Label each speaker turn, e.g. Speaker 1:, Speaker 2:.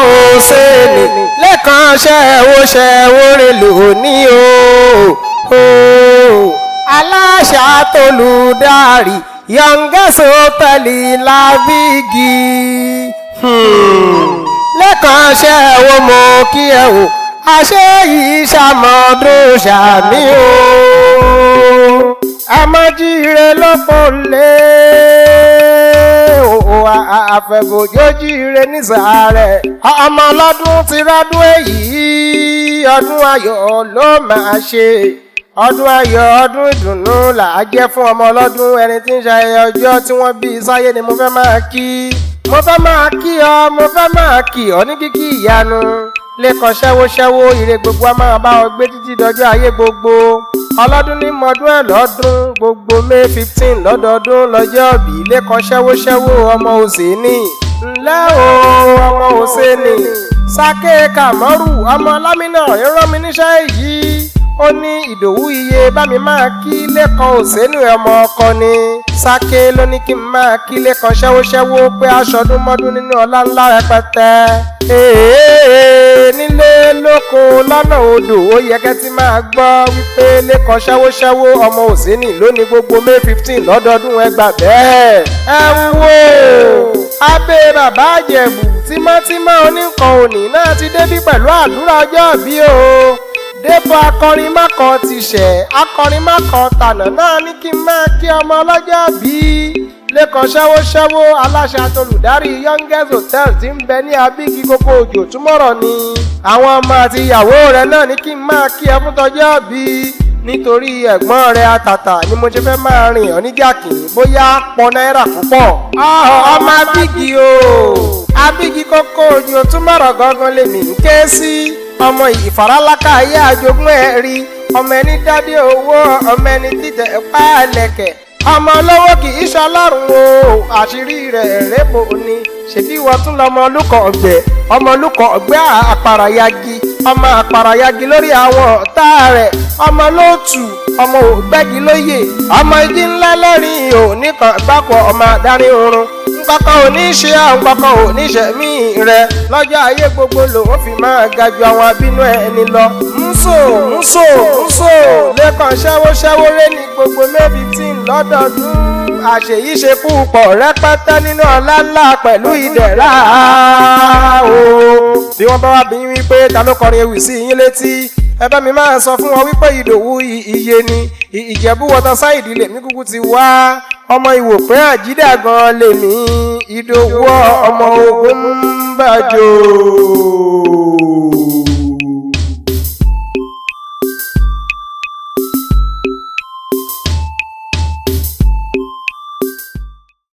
Speaker 1: Òsèlè lẹ́kan ṣẹ́wó ṣẹ́wó rè lónìí o. Aláṣà tolùdarí Youngest Hotel l'Ábígì. Lẹ́kan ṣẹ́wó, mo kí ẹ o, àṣẹ yìí ṣàmọ́dún ṣàmì o. Àmọ́jíire lọ́pọ̀ lé o, àfẹ̀bòjójíire nísàárẹ̀. Ọmọ ọlọ́dún ti rádún èyí, ọdún ayọ̀ ló máa ṣe. Ọdún ayọ̀, ọdún ìdùnnú là á jẹ́ fún ọmọ ọlọ́dún. Ẹni tí ń ṣayẹyẹ ọjọ́ tí wọ́n bí sáyé ni mo fẹ́ máa kí. Mo fẹ́ máa kí ọ, mo fẹ́ máa kí ọ ní kíkí ìyanu. Lẹ́kàn ṣẹ́wó ṣẹ́wó, ire gbogbo a máa bá ọ gbé títí dọjọ́ ayé gbogbo. Ọlọ́dún ní mọdún ẹ̀ lọ́dún gbogbo, May 15 lọ́dọọdún lọ́jọ́ bí Lẹ́kàn ṣẹ́wó ṣẹ́wó, ọmọ Òsèní. Ńlẹ́ o, ọmọ Òsèní. Sáké Kàmọ́rù ọmọ Lámínà rán mi níṣẹ́ yìí. Ó ní, "Ìdòwú iye, bá mi máa kí Lẹ́kàn Òsèní, ọmọ ọkọ ni." Sáké ló ní kí n máa kí Lẹ́kàn ṣẹ́wó ṣẹ́wó pé aṣọdún mọ́dún nínú ọlá ńlá rẹpẹtẹ. Èè, nílé lóko lọ́nà odò, ó yẹ kẹ́ ti máa gbọ́ wípé Lẹ́kàn ṣẹ́wó ṣẹ́wó, ọmọ Òsèní ló ní gbogbo May 15 lọ́dọọdún, ẹgbà bẹ́ẹ̀. Ẹ wo abẹ́ bàbá Àjẹ̀bù tímọ́tímọ́ oníkan òní náà ti débí pẹ̀lú àdúrà ọjọ́ bí o. Débò akọrin mákan ti ṣẹ̀, akọrin mákan tànà náà ní kí n máa kí ọmọ ọlọ́jọ́ bí Lẹ́kàn ṣẹ́wó ṣẹ́wó, aláṣẹ àtolùdarí Youngest Hotel tí ń bẹ ní Abígi Kókó Òjò túmọ̀rọ̀ ni. Àwọn ọmọ àti ìyàwó rẹ̀ náà ní kí n máa kí ẹ fún tọjọ́ bí. Nítorí ẹ̀gbọ́n rẹ̀ àtàtà ni mo ṣe fẹ́ máa rìn ọ́ níjà kì í bóyá pọ̀ náírà púpọ̀. Ọmọ Abígi o, Abígi Kókó Òjò túmọ̀rọ̀ gangan lèmi ń ké sí. Ọmọ ìfarálákà ayé, àjogún ẹ̀ rí, ọmọ ẹni dádé owó, ọmọ ẹni títẹ̀ pálẹ̀kẹ̀, ọmọ olówó kì í ṣọlọ́run o, àṣírí rẹ̀ rébò ni. Ṣèbí wọ́n tún lọ́mọ olùkọ́ ọ̀gbẹ́, ọmọ olùkọ́ ọ̀gbẹ́ àpàràyagi, ọmọ àpàràyagi lórí àwọn ọ̀tá rẹ̀, ọmọ lóòtù, ọmọ ògbẹ́gi lóye, ọmọ igi ńlá lẹ́rìn ò nìkan gbáko, ọmọ adarí oorun. Nkankan ò ní ṣe àwọn, nkankan ò ní ṣe mí rẹ. Lọ́jọ́ ayé gbogbo lòun fi máa ga ju àwọn abínú ẹni lọ. Ńsò ńsò ńsò, Lẹ́kàn ṣẹ́wó ṣẹ́wó rẹ́ ní gbogbo May 15 lọ́dọọdún. Àṣeyí ṣe púpọ̀ rẹpẹtẹ nínú ọlá ńlá pẹ̀lú ìdẹ̀ra o. Bí wọ́n bá wá bí wípé ta ló kọrin ewì sí yín létí, ẹ bá mi máa sọ fún wọn wípé Ìdòwú iye ni. Ìjẹ̀bú Waterside lèmi kúkú ti wá, ọmọ Ìwòpẹ́ àjídà gan lèmi, Ìdòwú ọmọ ogun ń bàjọ́.